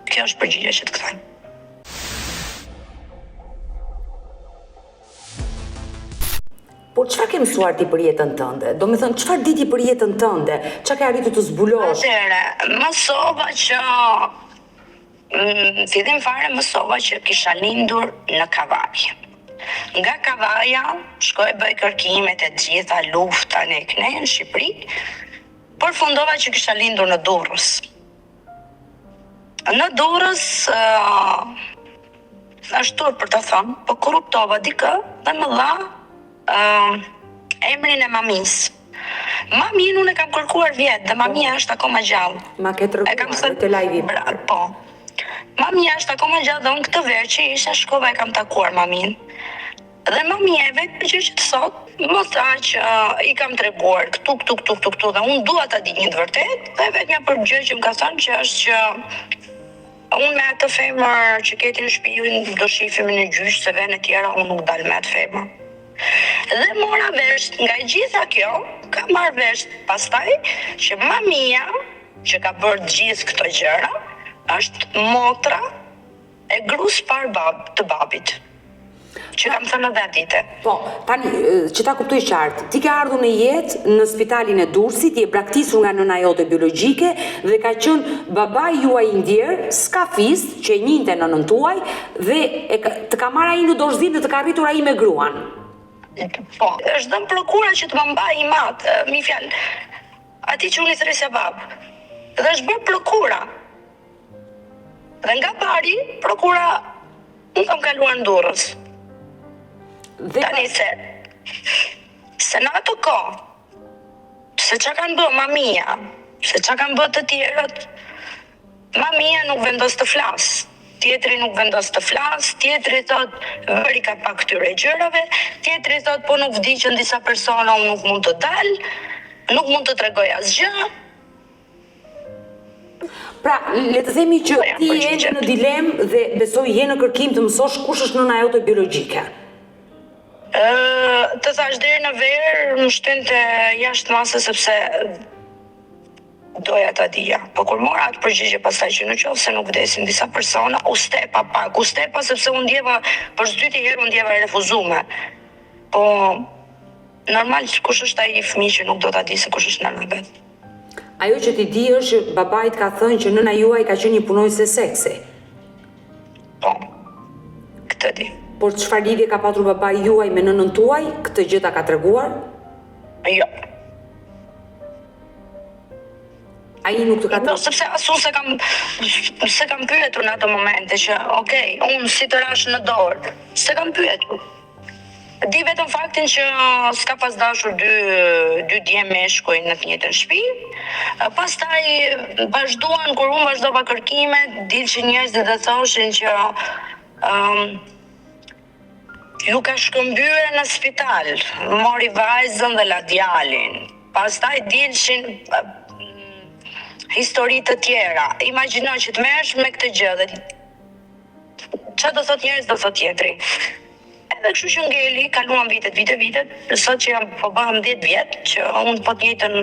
[SPEAKER 3] Kjo është përgjigja që të kthen.
[SPEAKER 1] Por çfarë ke mësuar ti për jetën tënde? Domethënë, çfarë di ti për jetën tënde? Çka ke arritur të
[SPEAKER 3] zbulosh? Atëherë, mësova që në fillim fare mësova që kisha lindur në Kavajë. Nga Kavaja shkoj bëj kërkimet e gjitha lufta ne këne në Shqipëri, përfundova që kisha lindur në Durrës. Në Durrës është turp për ta thënë, po korruptova dikë dhe më dha uh, emrin e mamisë. Maminë unë e kam kërkuar vjet dhe mamia është akoma
[SPEAKER 1] gjallë. Ma ke treguar
[SPEAKER 3] e kam thënë te
[SPEAKER 1] live
[SPEAKER 3] Bra, po. Mamia është akoma gjallë dhe unë këtë verë që isha shkova e kam takuar maminë. Dhe mamia e vetmja gjë që të thotë, më tha që i kam treguar këtu, këtu, këtu, këtu, këtu dhe unë dua ta di një të vërtetë dhe e vetmja për gjë që më ka thënë që është që unë me atë femër që ke ti në shtëpi do shifemi në gjyq se vene tjera unë nuk dal me atë femër. Dhe mora vesh nga e gjitha kjo, kam marrë vesh pastaj që mamia që ka bërë gjithë këto gjëra është motra E grus parë bab, të babit. Që kam thënë edhe atë
[SPEAKER 1] ditë. Po, tani, që ta kuptoj qartë, ti ke ardhur në jetë në spitalin e Durrësit, je braktisur nga nëna jote biologjike dhe ka qenë babai juaj i ndjerë, skafist, që e njihte nënën tuaj dhe e ka, të ka marrë ai në dorëzim dhe të ka rritur ai me
[SPEAKER 3] gruan. Po, është dhënë prokura që të më mbajë im atë, me një fjalë, atij që unë i thërrisja babë. Dhe është bërë prokura. Dhe nga Bari, prokura unë kam kaluar në Durrës.
[SPEAKER 1] Dhe
[SPEAKER 3] Tani se, se në atë kohë, se ça kanë bë mamia, se ça kanë bë të tjerët, mamia nuk vendos të flasë, tjetri nuk vendos të flasë, tjetri thot vëri kapak këtyre gjërave, tjetri thot po nuk vdiqën disa persona, unë nuk mund të dal, nuk mund të tregoj asgjë.
[SPEAKER 1] Pra, le të themi që ti je ende në dilemë dhe besoj je në kërkim të mësosh kush është nëna jote
[SPEAKER 3] biologjike. Ë, të thash deri në verë më shtynte jashtë mase sepse doja ta dija. Po kur mora atë përgjigje pastaj që në qoftë se nuk vdesin disa persona, u stepa pak, u stepa sepse u ndjeva për së dyti herë u ndjeva e refuzume. Po normal kush është ai fëmijë që nuk do ta di se kush është nëna e
[SPEAKER 1] vet. Ajo që ti di është që babai të ka thënë që nëna juaj ka qenë një punonjëse seksi.
[SPEAKER 3] Po. Këtë di.
[SPEAKER 1] Por çfarë lidhje ka patur babai juaj me nënën tuaj? Këtë gjë ta ka treguar?
[SPEAKER 3] Jo.
[SPEAKER 1] Ai nuk të
[SPEAKER 3] ka treguar. Sepse as unë s'e kam s'e kam pyetur në ato momente që, ok, unë si të rash në dorë. S'e kam pyetur. Di vetëm faktin që s'ka pas dashur dy dy djem meshkuj në të njëjtën shtëpi. Pastaj vazhduan kur unë vazhdova kërkimet, dilshin njerëzit dhe thoshin që um, ju ka shkëmbyer në spital, mori vajzën dhe la djalin. Pastaj dilshin histori të tjera. Imagjino që të merresh me këtë gjë dhe Ça do thot njëri s'do thot tjetri. Edhe kështu që ngeli, kaluan vitet, vite, vitet, sot që jam po bëhem 10 vjet që unë po të njëjtën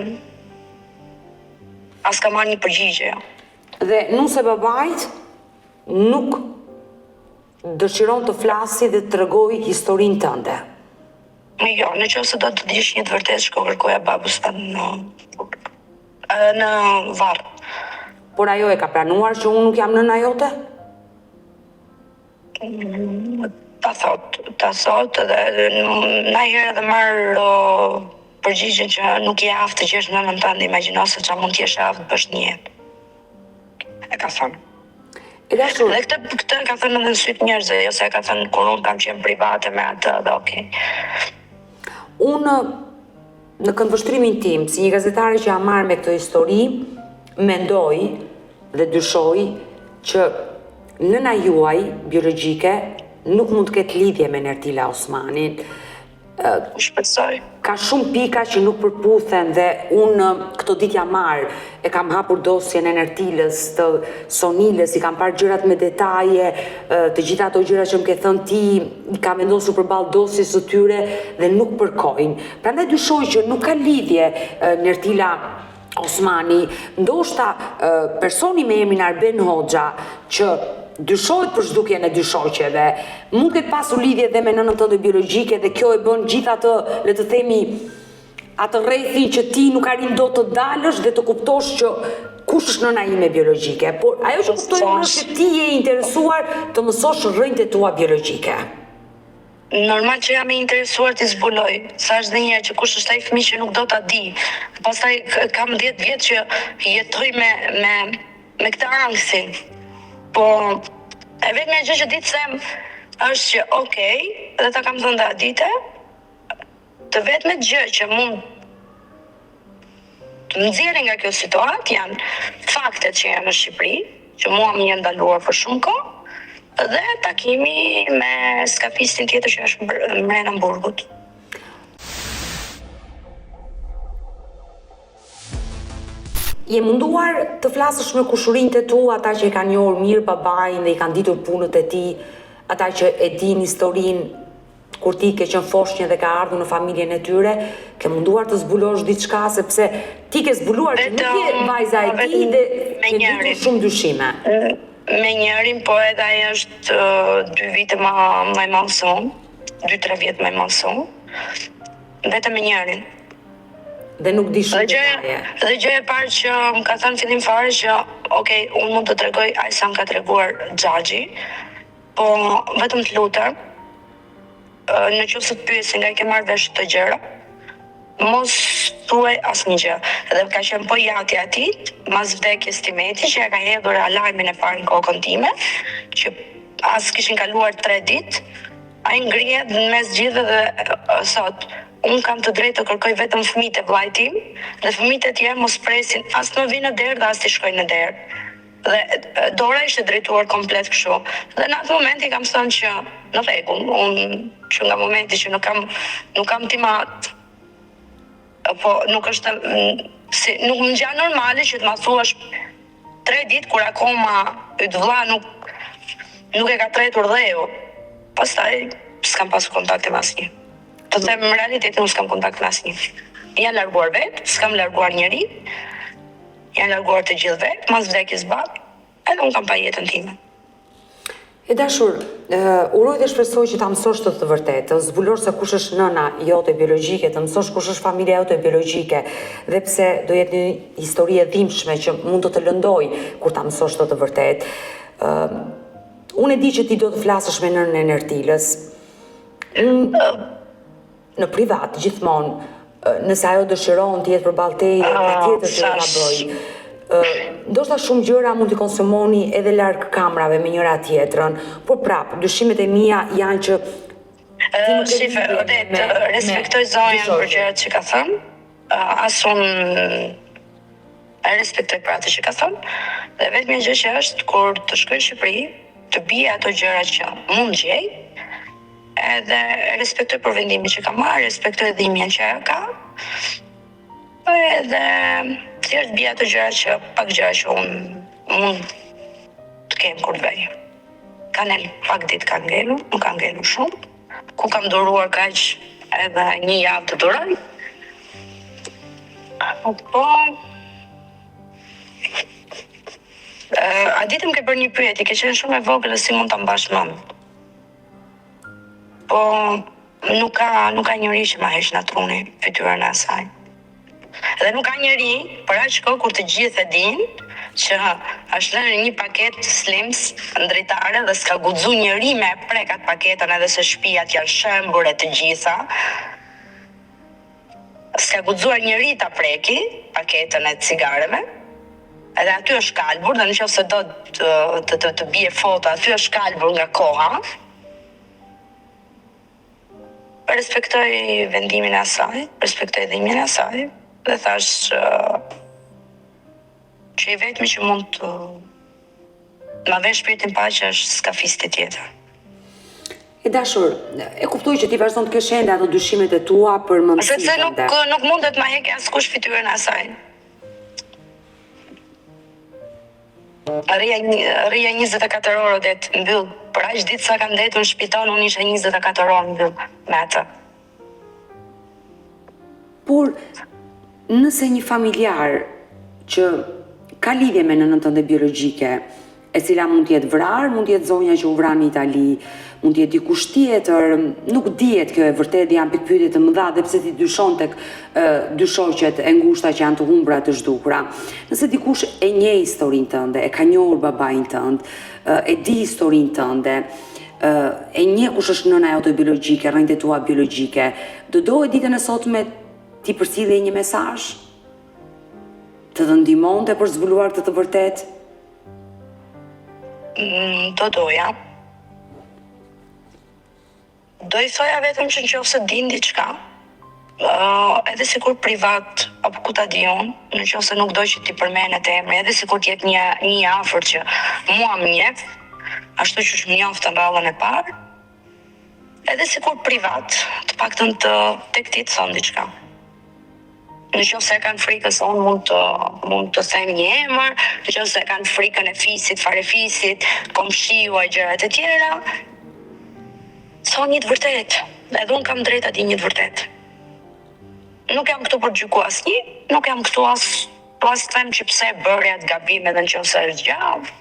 [SPEAKER 3] as kam marrë një përgjigje.
[SPEAKER 1] Dhe nuse babait nuk. dëshiron të flasi dhe të tregojë historinë tënde.
[SPEAKER 3] Jo, në qoftë se do të dish një të vërtetë, shko kërkoja babës tënd në në varr.
[SPEAKER 1] Por ajo e ka pranuar që unë nuk jam nëna jote?
[SPEAKER 3] Ta thot, ta thot edhe ndonjëherë edhe marr përgjigjen që nuk je aftë të gjesh nënën tënde, imagjino se ça mund të jesh e aftë të bësh në jetë. E ka thënë.
[SPEAKER 1] E dashur.
[SPEAKER 3] Dhe këtë këtë e ka thënë edhe në sy të njerëzve, jo se e ka thënë kur unë kam qenë private me atë dhe okay.
[SPEAKER 1] Unë në këndvështrimin tim, si një gazetare që jam marrë me këtë histori, mendoj dhe dyshoj që nëna juaj biologjike nuk mund të ketë lidhje me Nertila Osmanin.
[SPEAKER 3] Shpresoj.
[SPEAKER 1] Ka shumë pika që nuk përputhen dhe unë këto ditë jam marrë, e kam hapur dosjen e Nertilës, të Sonilës, i kam parë gjërat me detaje, të gjitha ato gjëra që më ke thënë ti, i kam vendosur përballë dosjes së tyre dhe nuk përkojnë. Prandaj dyshoj që nuk ka lidhje Nertila Osmani, ndoshta personi me emrin Arben Hoxha, që dyshohet për zhdukjen e dy shoqeve, mund të ketë pasur lidhje dhe me nënën tënde biologjike dhe kjo e bën gjithë atë, le të themi, atë rrethin që ti nuk arrin dot të dalësh dhe të kuptosh që kush është nëna ime biologjike. Por ajo që kuptoj unë është që ti je e interesuar të mësosh rrënjët e tua biologjike.
[SPEAKER 3] Normal që jam e interesuar t'i zbuloj. Thashë dhe një herë që kush është ai fëmijë që nuk do ta di. Pastaj kam 10 vjet që jetoj me me me këtë ankthin. Po e vetmja gjë që di të them është që ok, dhe ta kam thënë dhe atë ditë, të vetmet gjë që mund Të më nxjerrin nga kjo situatë janë faktet që janë në Shqipëri, që mua më janë ndaluar për shumë kohë, dhe takimi me skafistin tjetër që është mbrenda burgut.
[SPEAKER 1] Je munduar të flasësh me kushërinjtë e tu, ata që e kanë njohur mirë babain dhe i kanë ditur punët e tij, ata që e dinë historinë Kur ti ke qenë foshnjë dhe ke ardhur në familjen e tyre, ke munduar të zbulosh diçka sepse ti ke zbuluar që nuk je vajza e tij dhe ke ngritur shumë
[SPEAKER 3] dyshime. Me njërin, po edhe ai është dy vite më më i madh se unë, 2-3 vjet më i madh se unë. Vetëm me njërin.
[SPEAKER 1] Dhe nuk di shumë detaje.
[SPEAKER 3] Dhe gjëja e parë që më ka thënë fillim fare që, ok, unë mund të tregoj aq sa më ka treguar xhaxhi, Po vetëm të lutem, në qoftë se të pyesin nga i ke marrë vesh këto gjëra, mos thuaj asnjë gjë. Dhe ka qenë po i ati i atij, mas vdekjes tim eti, që ja ka hedhur alarmin e parë në kokën time, që as kishin kaluar 3 ditë, ai ngrihet në mes gjithëve dhe thotë, unë kam të drejtë të kërkoj vetëm fëmijët e vëllait tim dhe fëmijët e tjerë mos presin as të më vijnë në derë dhe as t'i shkojnë në derë. Dhe dora ishte drejtuar komplet kështu. Dhe në atë moment i kam thënë që në rregull, unë që nga momenti që nuk kam nuk kam tim atë, po nuk është si nuk më ngjan normale që të ma thuash tre ditë kur akoma yt vëlla nuk nuk e ka tretur dheu. Pastaj s'kam pasur kontakte me asnjë. Të them realitetin, unë s'kam kontakt me asnjë. Janë larguar vetë, s'kam larguar njeri. Janë larguar të gjithë vetë, mas vdekjes babë, edhe unë kam pa jetën
[SPEAKER 1] time. E dashur, uroj dhe shpresoj që ta mësosh të të vërtetë, të zbulosh se kush është nëna jote biologjike, të mësosh kush është familja jote biologjike, dhe pse do jetë një histori e dhimbshme që mund të të lëndojë kur ta mësosh të të vërtetë. Unë e di që ti do të flasësh me nënën e Nertilës. Unë Në privat, gjithmonë, nëse ajo dëshiron të jetë përballë teje, patjetër që do ta bëjë. Ndoshta shumë gjëra mund t'i konsumoni edhe larg kamerave me njëra tjetrën, por prapë, dyshimet e mia janë që
[SPEAKER 3] ti nuk e Shife, Odet, respektoj zonjën për gjërat që ka thënë, as unë e respektoj për atë që ka thënë, dhe vetmja gjë që është, kur të shkoj në Shqipëri, të bie ato gjëra që mund gjej, Edhe e respektoj për vendimin që ka marrë, respektoj dhimbjen që ajo ka. Edhe thjesht bie ato gjëra që pak gjëra që unë mund të kem kur të vej. Kanë pak ditë kanë ngelur, nuk kanë ngelur shumë. Ku kam duruar kaq edhe një javë të duroj. Po, A ditë më ke bërë një pyetje, ke qenë shumë e vogël dhe si mund ta mbash mend. Po nuk ka nuk ka njeri që ma heq nga truni fytyrën e asaj. Dhe nuk ka njeri, për aq kohë kur të gjithë e dinë që është lënë një paketë slims në dritare dhe s'ka guxu njeri me e prek atë paketën edhe se shpijat janë shembur e të gjitha. S'ka guxuar njeri ta preki paketën e cigareve. Edhe aty është kalbur dhe në qoftë se do të të të, të bie foto, aty është kalbur nga koha. Respektoj vendimin e asaj, respektoj dhimbjen e asaj dhe thashë që i vetmi që mund të ma vë shpirtin paqe është skafisti tjetër.
[SPEAKER 1] E dashur, e kuptoj që ti vazhdon të kesh ende ato dyshimet e tua për
[SPEAKER 3] mendësinë tënde. Sepse nuk nuk mundet ma hekë askush fytyrën e asaj. Rrija rrija 24 orë Odet mbyll. Për aq ditë sa kam ndenjtur në spital, unë isha 24 orë mbyll me atë.
[SPEAKER 1] Por nëse një familjar që ka lidhje me nënën tënde biologjike, e cila mund të jetë vrarë, mund të jetë zonja që u vra në Itali, mund të jetë dikush tjetër, nuk dihet kjo e vërtetë, janë pikëpyetje të mëdha dhe pse ti dyshon tek dy shoqet e ngushta që janë të humbura të zhdukura. Nëse dikush e njeh historinë tënde, e ka njohur babain tënd, e di historinë tënde, e njeh kush është nëna jote biologjike, rrënjët e tua biologjike, do doje ditën e sotme t'i përcillje një mesazh? Të të ndihmonte për të zbuluar këtë të vërtetë?
[SPEAKER 3] Mm, do doja. Do i thoja vetëm që në qoftë se din diçka, uh, edhe sikur privat, apo ku ta di unë, në qoftë se nuk do që t'i përmenet emri, edhe sikur të jetë një, një i afërt që mua më njeh, ashtu qysh më njoftën radhën e parë, edhe sikur privat, të paktën të tek ti të thonë diçka. Në qoftë se e kanë frikën se unë mund të mund të them një emër, në qoftë se e kanë frikën e fisit, farefisit, komshiu a gjëra të tjera, thonë një të vërtetë. Edhe unë kam drejt ta di një të vërtetë. Nuk jam këtu për të gjykuar asnjë, nuk jam këtu as po as them që pse e bëri atë gabim edhe në qoftë se është gjallë.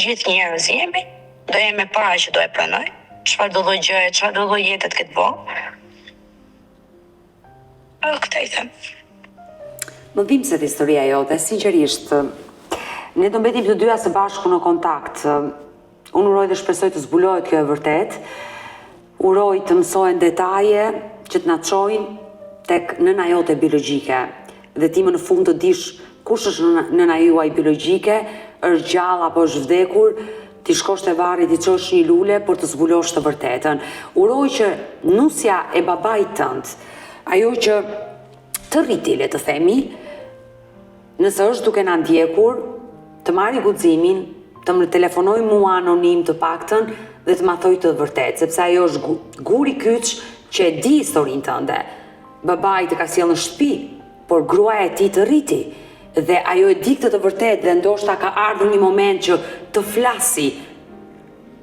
[SPEAKER 3] Gjithë njerëz jemi, do jem e para që do e pranoj, çfarëdo lloj gjëje, çfarëdo lloj jete të ketë bo. Këtë i them.
[SPEAKER 1] Më dhimbset historia jote, sinqerisht. Ne do mbetim të dyja së bashku në kontakt. Unë uroj dhe shpresoj të zbulohet kjo e vërtetë. Uroj të mësohen detaje që të na çojnë tek nëna jote biologjike dhe ti më në fund të dish kush është nëna juaj biologjike, është gjallë apo është vdekur, t'i shkosh te varri, t'i çosh një lule por të zbulosh të vërtetën. Uroj që nusja e babait tënd, ajo që të rriti, le të themi, nëse është duke na ndjekur, të marri guximin, të më telefonojë mua anonim të paktën dhe të ma thojë të vërtetë, sepse ajo është guri kyç që e di historinë tënde. Babai të ka sjellë në shtëpi, por gruaja e tij të rriti. Dhe ajo e di këtë të vërtetë dhe ndoshta ka ardhur një moment që të flasi,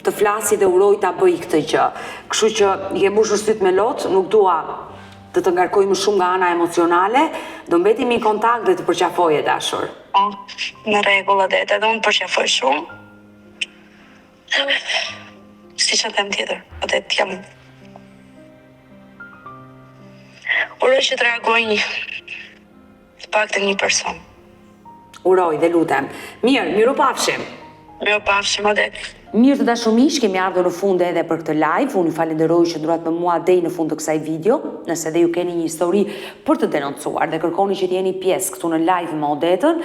[SPEAKER 1] të flasi dhe uroj ta bëjë këtë gjë. Kështu që i ke mbushur sytë me lot, nuk dua të të ngarkoj më shumë nga ana emocionale, do mbetemi në kontakt dhe të përqafoj e dashur.
[SPEAKER 3] Po, në rregull Odeta, edhe unë të përqafoj shumë. S'di ça të them tjetër, Odeta jam Uroj që të reagojë të paktën një person.
[SPEAKER 1] Uroj dhe lutem. Mirë, mirupafshim.
[SPEAKER 3] Mirupafshim, Odet.
[SPEAKER 1] Mirë të dashur miq, kemi ardhur në fund edhe për këtë live. Unë ju falenderoj që qëndruat me mua deri në fund të kësaj video. Nëse edhe ju keni një histori për të denoncuar dhe kërkoni që të jeni pjesë këtu në live me Odetën,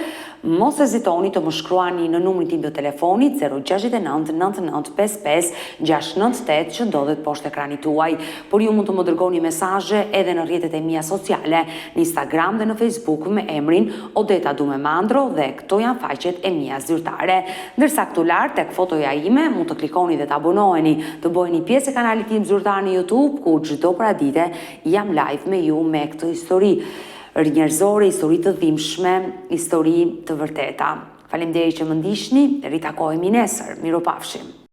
[SPEAKER 1] mos hezitoni të më shkruani në numrin tim të telefonit 069 99 55 698 që ndodhet poshtë ekranit tuaj. Por ju mund të më dërgoni mesazhe edhe në rrjetet e mia sociale, në Instagram dhe në Facebook me emrin Odeta Dume Mandro dhe këto janë faqet e mia zyrtare. Ndërsa këtu lart tek fotoja ime mund të klikoni dhe të abonoheni, të bëheni pjesë e kanalit tim zyrtar në YouTube ku çdo paradite jam live me ju me këto histori njerëzore, histori të dhimbshme, histori të vërteta. Faleminderit që më ndiqni, ritakohemi nesër. Mirupafshim.